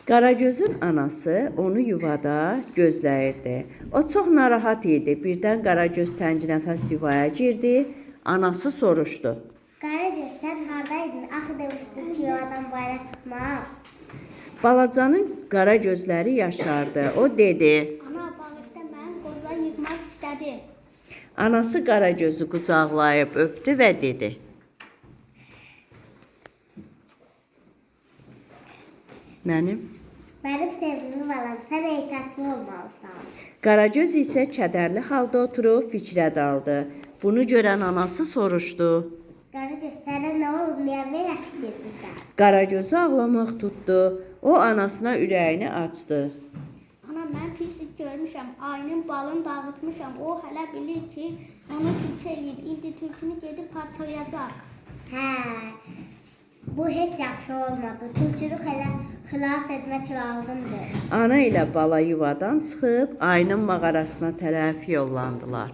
Qaragözün anası onu yuvada gözləyirdi. O çox narahat idi. Birdən Qaragöz tənginəfəs yuvaya girdi. Anası soruşdu. Qaragöz, sən hardaydın? Axı demişdin ki, yuvadan bayıra çıxma. Balacanın qara gözləri yaşardı. O dedi. Ana, bağışla, mən qoza yığmaq istədim. Anası Qaragözü qucaqlayıb öpdü və dedi. Mənim. Mənim sevimli balam, sən ehtiyatlı olmalısan. Qaragöz isə kədərli halda oturub fikrə daldı. Bunu görən anası soruşdu. Qaragöz, sənə nə olub? Niyə belə fikirlisən? Qaragözü ağlamaq tutdu. O anasına ürəyini açdı. Ana, mən pis it görmüşəm. Ayının balını dağıtmışam. O hələ bilir ki, onu tülkü eləyib. İndi tülkünü gedib parçalayacaq. Hə, bu heç yaxşı olmadı. Tülkünü xilas etmək lazımdır. Ana ilə bala yuvadan çıxıb ayının mağarasına tərəf yollandılar.